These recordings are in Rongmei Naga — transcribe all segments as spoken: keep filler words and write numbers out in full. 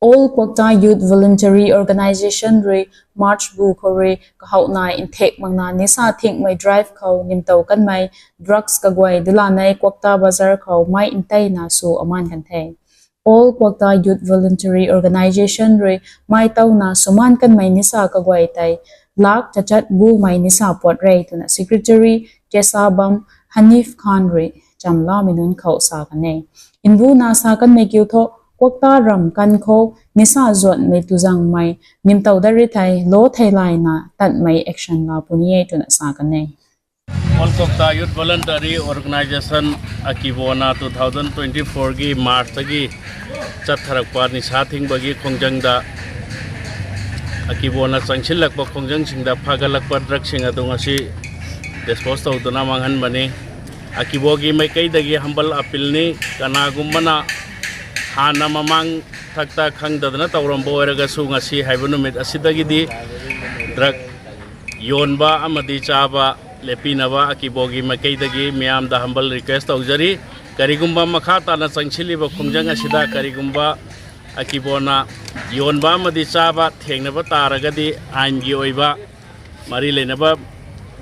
All Kwakta Youth Voluntary Organization rui March bu khou rui kahauna inthek makna nisa thingmei drive khou nimtow kanmei drugs kaguay dulanei Kwakta Bazar khou mei nteina sw aman kan the. All Kwakta Youth Voluntary Organization rui mei towna suman kanmei nisa kaguay tei lak tachat bumei nisa puat re twna Secretary Chesabam Hanif Khan rui chamlamei nunc khou sa kan e. Nbuna sa kanmei kiu thu Kwakta ram kan khou nisa zuanmei tuzangmei nimtow dat ri thei lo thei layna tanmei action la puni e twna sa kan e. All Kwakta Youth Voluntary Organization akibona two thousand twenty-four gi March tagi chatharakpa nisa thingba gi khongjang da akibona changsinlakpa khongjang singda phagalakpa drug sing adung asi dispose tow tuna manghan bani. Akibo gi maikei dagi humble appeal ni, kana gumbana hana mamang thakta khangdadna tawrambo oiraga sung asi haiba numit asidagidi drug yonba amadi chaba lepinaba akibo gi maikei dagi miyam da humble request tawjari. Karigumba makha tana changsiliba khongjang asida karigumba akibona yonba amadi chaba thengnaba taragadi ain gi oiba mari leinaba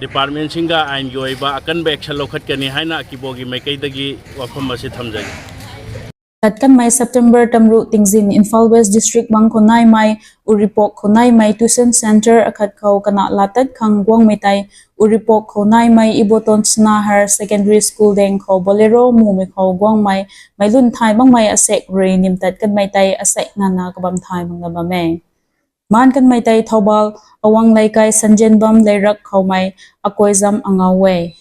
department singga ain gi oiba akanba action loukhat kani haina akibo gi maikei dagi wapham asi thamjai. Tatkanmei September tamruh tingzin Imphal West District bang khou naimei, Uripok khou naimei tuition centre akhat khou kana latat khang guangmei tei, Uripok khou naimei Iboton Sna Higher Secondary School deng khou Bolero mumei khou guangmei, mei lun thay makmei asek rui nimtat kanmei tei asek nana kabam thay makna bam e. Man kanmei tei Thoubal, Awang Leikai Sanjenbam Leirak khoumei, Akoizam Angau e.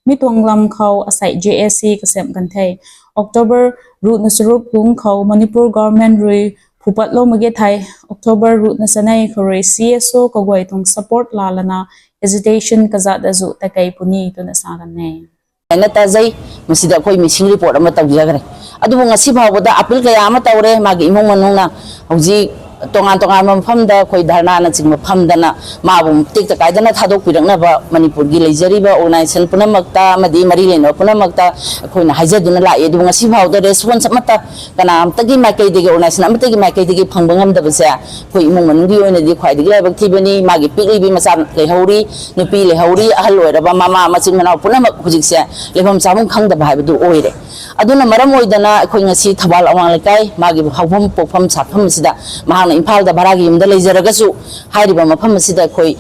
Mi tuang lam khou asei J A C kasem kan the. October ruhna charuk lung khou Manipur government rui phupatloumei ge thei, October ruhna chanei khou rui C S O kaguay tuang support lalana agitation kazat azu takei puni twna sa kan e. Aina ta zai, masida khoi missing report ama tawjagre. Adubu ngasi phauba da appeal kaya ama tawre, magi imung manungna, hauji tongan tongan maphamda, khoi dharna na ching maphamdana, mabu tik takaidana thadok piraknaba, Manipur gi leijariba organization punamakta, madi mari lena punamakta, khoina haijaduna lai, adubu ngasi phauda response amata, kana amtagi maikei digi organization, amtagi maikei digi phangba ngamdaba se, khoi imung manungdi oina di khoi digi laibak thibani, magi piklibi macha leihauri, nupi leihauri, ahal oiraba mama, maching manau punamak hujik se, leibam chabam khangdaba haiba du oire. Aduna maram oidana, khoi ngasi Thoubal Awang Leikai, magi haubam pokpham satpham sida, mahangna Imphal da bhara gi yumda leijaraga su, hairiba mapam sida khoi,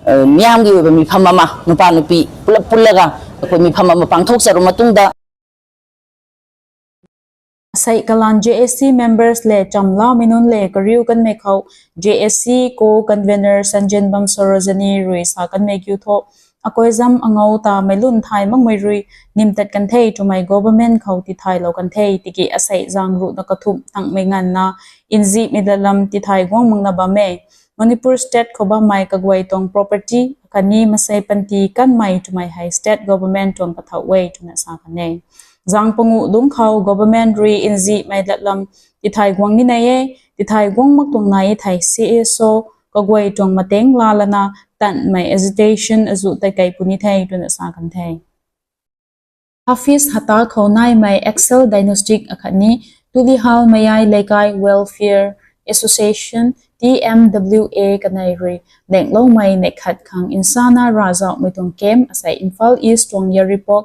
eh, miyam gi oiba mipam ama, nupa nupi, pulap pulaga, khoi mipam ama pangthok saru matungda, Sei kalan J A C members le chamlamei nunc le kariu kanmei khou J A C co-convener Sanjenbam Sarojani rui sa kanmei kiu tho, Akoizam Angau ta mei lun thay makmei rui nimtat kan the twmei government khou tithaylou kan the tiki asei zang ruhna kathumh tangmei nganvna nzihmei latlam tithay guang makna bam e. Manipur State khou bammei kaguay tuang property khatni masei panty kanmei twmei hei State Government tuang kathau e twna sa kan e. Zang panguh lungc khou government rui nzihmei latlam tithay guang ni nai e, tithay guang mak tuang nai e thei C S O kaguay tuang mateng lalana tanmei agitation azu tei kei puni the twna sa kan the. Hafiz Hata khou naimei Excel Diagnostic akhatni Tulihal Mayai Leikai Welfare Association, T M W A kanei rui lengloumei neih khat khang nsana ravzauhmei tuang camp asei Imphal East tuang Yairipok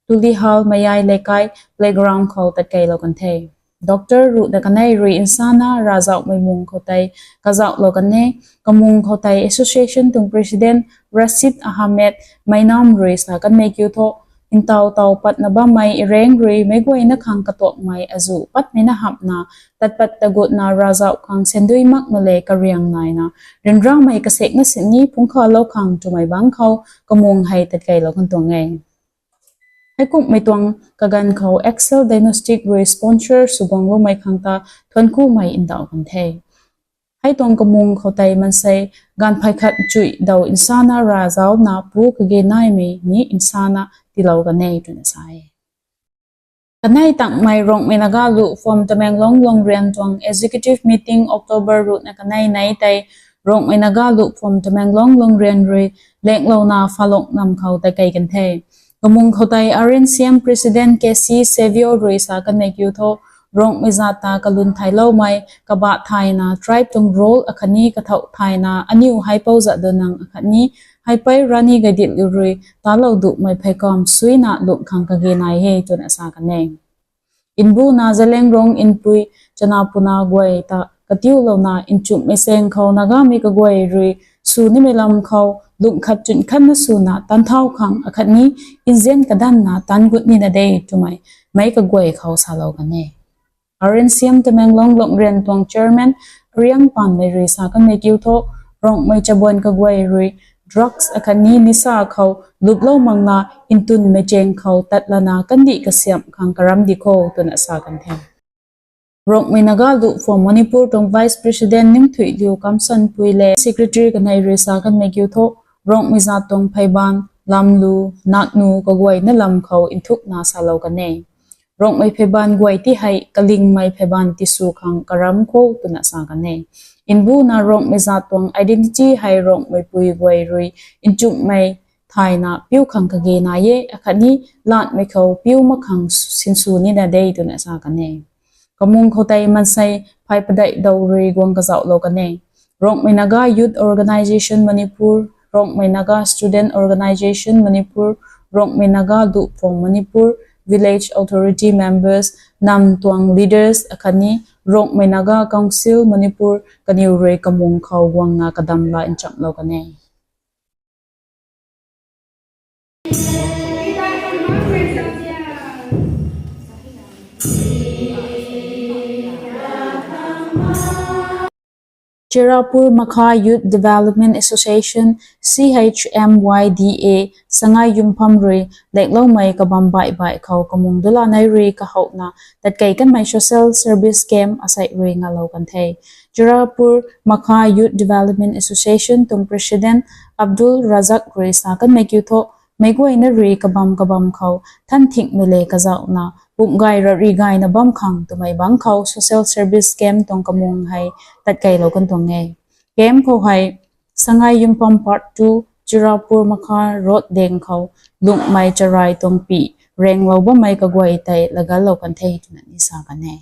Tulihal Mayai Leikai playground khou tatkeilou kan the. Doctor ruhna kanei rui nsana ravzauhmei mung khou tei kazauhlou kan e. Kamung khou tei association tuang president Rashid Ahmed Mainam rui sa kanmei kiu tho, ntaw taw patna bammei ireng rui meic guayna khang katuakmei azu patmei na hamhna, tatpat tagutna ravzauh khang sendui makna le kariang naina, ryanramei kasekna sini phungkhalou khang twmei bangc khou kamung hei tatkeilou kan tuang e. Heikumhmei tuang kaganv khou Excel Diagnostic rui sponsor sw guangloumei khang ta thuanckumei ndauh kan the. Hei tuang kamung khou tei mansei ganv phay khat chuih daw nsana ravzauhna pu kage naimei ni nsana tiilou kan e twna sa e. Kanei tangmei Rongmei Naga Luh Phom Tamenglong Longrian tuang Executive Meeting October ruhna kanei nei tei Rongmei Naga Luh Phom Tamenglong Longrian rui lenglouna Phalok nam khou tatkei kan the. Kamung khou tei R N C M President K C Savio rui sa kanmei kiu tho, Rongmei zat ta kalun thailoumei, kabah thayna, tribe tuang role akhatni kathauh thayna, aniu Haipou Jadonang akhatni Haipei Rani Gaidinliu rui talou duhmei pheykamv suina lungh khang kage nai e twna sa kan e. Nbuna Zeliangrong Npui Chanapuna guay ta katiulouna nchumhmei saeng khou Nagamei kaguay rui sw nimei lam khou lungh khat chun khatna swna tan thau khang akhatni nzian kadanna tan gut nina de twmei meic kaguay khou salou kan e. R N C M Tamenglong Longrian tuang chairman Riangpanmei rui sa kanmei kiu thu, Rongmei chabuan kaguay rui drugs akhatni nisa khou luplou makna ntunmei cheng khou tatlana kandih kasiamh khang karam di kho twna sa kan the. Rongmei Naga Luh Phom Manipur tuang Vice President Ningthuiliu Kamsanpui le Secretary kanei rui sa kanmei kiu thu, Rongmei zat tuang pheyban, lamlu, natnu kaguayna lam khou nthukna salou kan e. Rongmei pheyban guay ti hei kalingmei pheyban tisw khang karam kho twna sa kan e. Nbuna Rongmei zat tuang identity hei Rongmeipui guay rui nchumhmei thayna piu khang kage nai e akhatni latmei khou piu mak khang sinsw nina de twna sa kan e. Kamung khou tei maansei phay padeih dou rui guang kazauhlou kan e. Rongmei Naga Youth Organisation Manipur, Rongmei Naga Student Organisation Manipur, Rongmei Naga Luh Phom Manipur, Village Authority Members, nam tuang leaders akhatni Rongmei Naga Council Manipur kaniw rui kamung khou guangna kadam la nchamlou kan e. Churachandpur Makha Youth Development Association, C H M Y D A, Sangai Yumpham rui lekloumei kabam baih baih khou kamung dula nei rui kahouhna tatkei kanmei social service camp asei rui ngalou kan the. Churachandpur Makha Youth Development Association tuang President Abdul Razak rui sa kanmei kiu thu, meic guayna rui kabam kabam khou than thingmei le kazauhna pumh gay rari gayna bam khang twmei bangc khou social service camp tuang kamung hei tatkeilou kan tuang e. Camp khou hei Sangai Yumpham Part two, Churachandpur Makha Road deng khou lungmei charai tuang pi renglou bammei kaguay tei lagallou kan the twna ni sa kan e.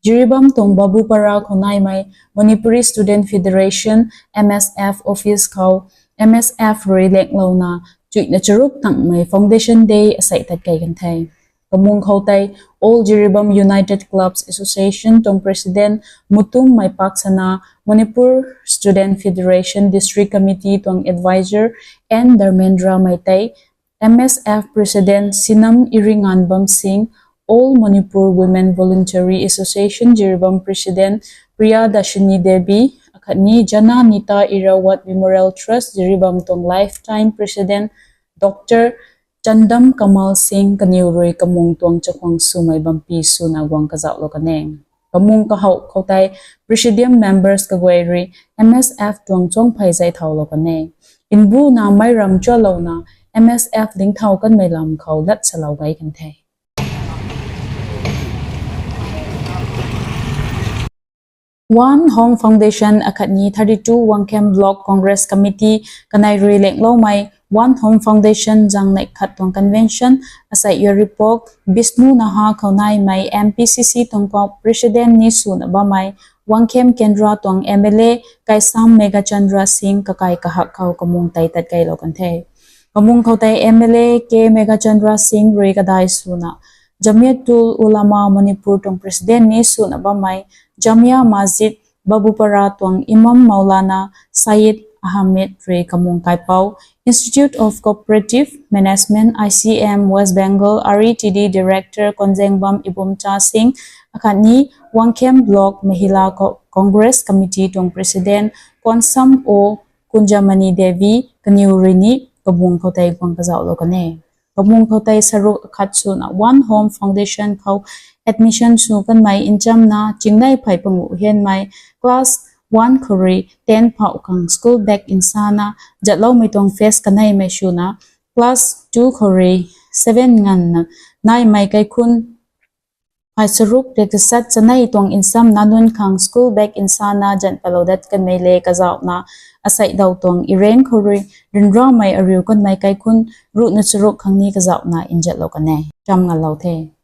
Jiribam tuang Babupara khou naimei Manipuri Student Federation, M S F office khou M S F rui leklouna chuihna charuk tangmei Foundation Day asei tatkei kan the. Kamung khou tei All Jiribam United Clubs Association tuang President Mutum Meipaksana, Manipur Student Federation District Committee tuang Advisor N Dharmendra Meitei, M S F President Sinam Iringanbam Singh, All Manipur Women Voluntary Association Jiribam President Priyadashini Devi, akhatni Jananita Irawat Memorial Trust Jiribam tuang Lifetime President Doctor Chandam Kamal Singh kaniw rui kamung tuang chakhwang swmei bampi swna guang kazauhlou kan e. Kamung kahouh khou tei Presidium members kaguay rui M S F tuang chuangphey zay thaulou kan e. Nbuna meic ram chulouna M S F dingthau kanmei lam khou lat salou gay kan the. One Home Foundation akhatni thirty-two Wangkhem Block Congress Committee kanei rui lekloumei One Home Foundation zang neih khat tuang convention asei Yaripok Bishnu Naha khou naimei M P C C tuang kok President ni swna bammei Wangkhem Kendra tuang M L A Kaisam Meghachandra Singh kakai kahak khou kamung tei tatkeilou kan the. Kamung khou tei M L A K Meghachandra Singh rui kadai swna Jamiatul Ulama Manipur tuang President ni swna bammei Jamia Masjid Babupara tuang Imam Maulana Syed Ahmed rui kamung kaipouc, Institute of Cooperative Management, I C M, West Bengal, R E T D Director Konzengbam Ibomcha Singh, akhatni Wangkhem Block Mahila Co-, Congress Committee tuang President Konsam O Kunjamani Devi kaniw rui ni kamung khou tei guang kazauhlou kan e. Kamung khou tei saruk akhat swna One Home Foundation khou admission sw kanmei nchamna chingnei phey panguh hianmei class one khou rui ten phauh khang school bag nsana zatloumei tuang fees kaneimei swna class two khou rui seven nganvna naimei kaikhun Phai charuk riak tasat chanei tuang nsamna nunc khang school bag nsana zan palou dat kanmei le kazauhna, aseidaw tuang ireng khou rui ryanramei ariu kanmei kaikhunc ruhna charuk khang ni kazauhna nzatlou kan e. Cham ngalou the.